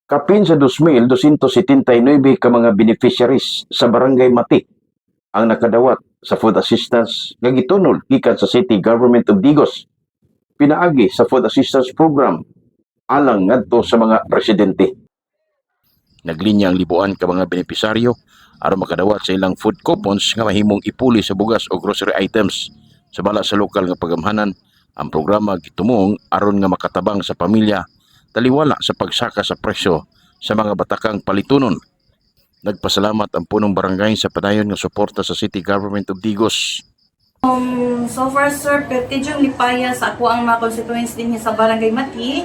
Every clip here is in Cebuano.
Kapin sa 2,279 ka mga beneficiaries sa Barangay Mati ang nakadawat sa food assistance nga gitunol gikan sa City Government of Digos pinaagi sa Food Assistance Program alang ngadto sa mga residente. Naglinya ang libuan ka mga benepisaryo aron makadawat sa ilang food coupons nga mahimong ipuli sa bugas o grocery items. Sa bala sa lokal nga pagamhanan, ang programa gitumong aron nga makatabang sa pamilya taliwala sa pagsaka sa presyo sa mga batakang palitunon. Nagpasalamat ang punong barangay sa padayon nga suporta sa City Government of Digos. So far, sir, perti yung lipaya sa ako ang mga constituents din sa Barangay Mati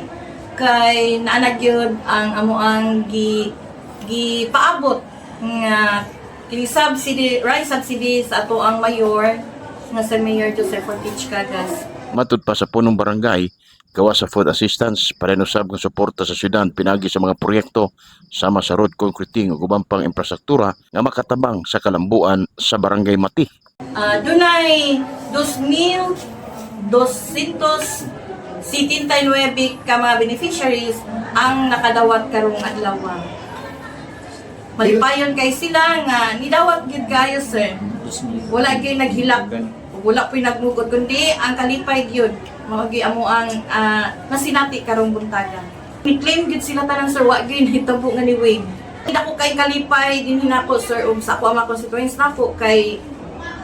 kay naanag yun ang amo ang gi gipaabot nga kini subsidy, rice subsidy sa ato ang mayor nga si Mayor Joseph Ortiz Cagas. Matud pa sa punong barangay, gawa sa food assistance, padayon usab nga suporta sa syudad pinagi sa mga proyekto sama sa road concreting ug uban pang infrastruktura nga makatabang sa kalambuan sa Barangay Mati. Dunay 2,279 ka mga beneficiaries ang nakadawat karong adlaw. Malipayon kay sila nga nidawat gyud kayo, sir. Wala gyud naghilak. Wala po'y nagmugod kundi ang kalipay gyud. Mao gyud amo ang nasinati karong buntaga. Ni-claim gyud sila tanan, sir, wa gyud nahitabo nga ni wave. Dako kay kalipay din hinako, sir, ug sa ako ang mga constituents nako kay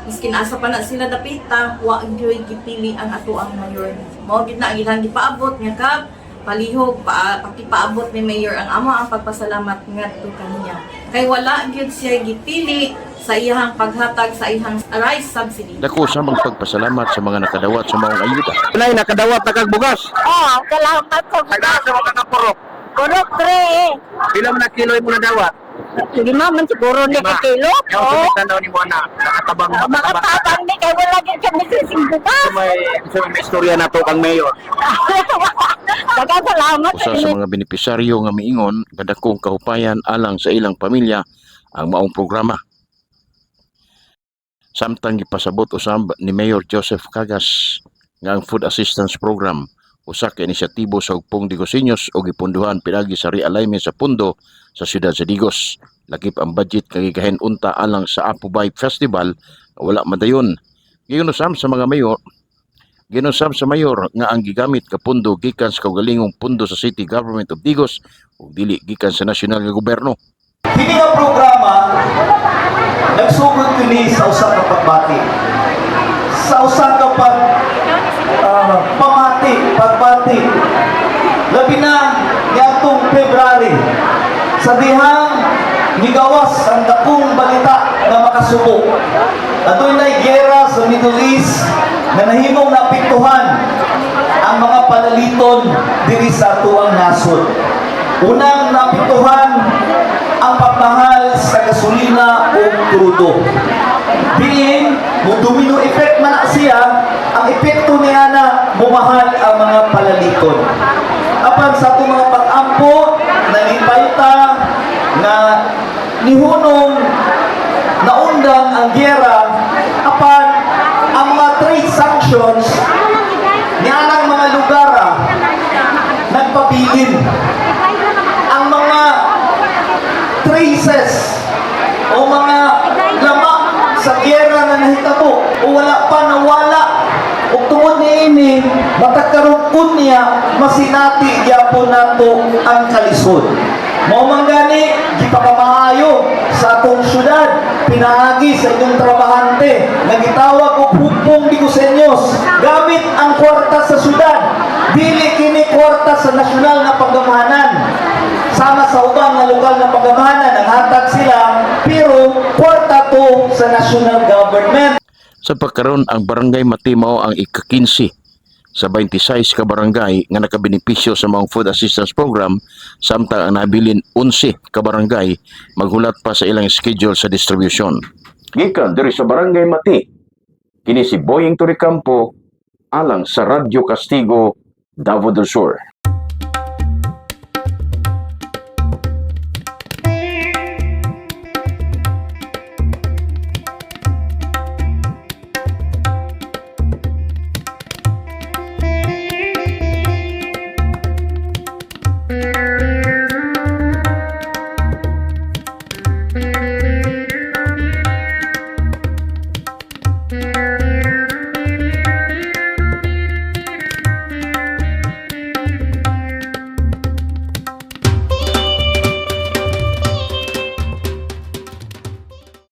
miskin asa pa na sila dapita, wa gyud gipili ang ato ang mayor. Mao gyud na ang ilang gipaabot nga kap palihog pa pakipaabot ni Mayor ang amo ang pagpasalamat ngadto kaniya. Kay wala gyud siya gipili sa iyang paghatag sa iyang rice subsidy. Dako sa mga pagpasalamat sa mga nakadawat sa maong ayuda. Nay, nakadawat na kag bugas. Oh, salamat ko. Taga sa mga kapurok. Purok tre. Pila man na kilo imo nadawat? 5 man siguro ni 5. ka kilo. Yaw Oo. sa tanaw ni mo na nakatabang Makatabang ni kay wala gyud kami sa bugas. May istorya na to kang mayor. Daghang salamat Usa sa mga benepisaryo nga miingon nga dakong kahupayan alang sa ilang pamilya ang maong programa. Samtang gipasabot usab ni Mayor Joseph Cagas nga ang Food Assistance Program usa ka inisyatibo sa Hugpong Digosenyos o gipunduhan pinagi sa realignment sa pundo sa siyudad sa Digos. Lakip ang budget nga gigahin unta alang sa Apubay Festival nga wala madayon. Giingon usab sa mayor nga ang gigamit ka pundo gikan sa kaugalingong pundo sa City Government of Digos ug dili gikan sa nasyonal nga gobyerno. Kini nga programa nagsugod kini sa usa ka pagbati. Sa usa ka pag pamati, pagbati. Labi na niadtong February sa dihang nigawas ang dakong balita nga makasubo. Adunay giyera sa Middle East nga nahimong naapektuhan ang mga palaliton diri sa atuang nasod. Unang naapektuhan ang pagmahal sa gasolina o krudo. Diin, mo domino effect man na siya, ang epekto niya na mumahal ang mga palaliton. Apan sa atong mga pag-ampo, nalipay ta nga nihunong naundang ang giyera, apan ang mga trade sanctions nianang mga lugar nagpabilin ang mga traces o mga lama sa giyera nga nahitabo o wala pa nawala ug tungod niini matag karon unya masinati gyapon nato ang kalisod. Mao man gani gipakamaayo sa atong syudad pinaagi sa inyong trabahante nga gitawag og Hugpong Digosenyos gamit ang kwarta sa syudad, dili kini kwarta sa nasyonal nga paggamhanan. Sama sa uban nga lokal nga paggamhanan ang hatag sila, pero kwarta to sa national government. Sa pagkaron, ang Barangay Mati mao ang ika-15 sa 26 ka barangay nga nakabenepisyo sa maong food assistance program, samtang ang nabilin 11 ka barangay maghulat pa sa ilang schedule sa distribution. Gikan diri sa Barangay Mati, kini si Boying Toricampo alang sa Radyo Kastigo, Davao del Sur.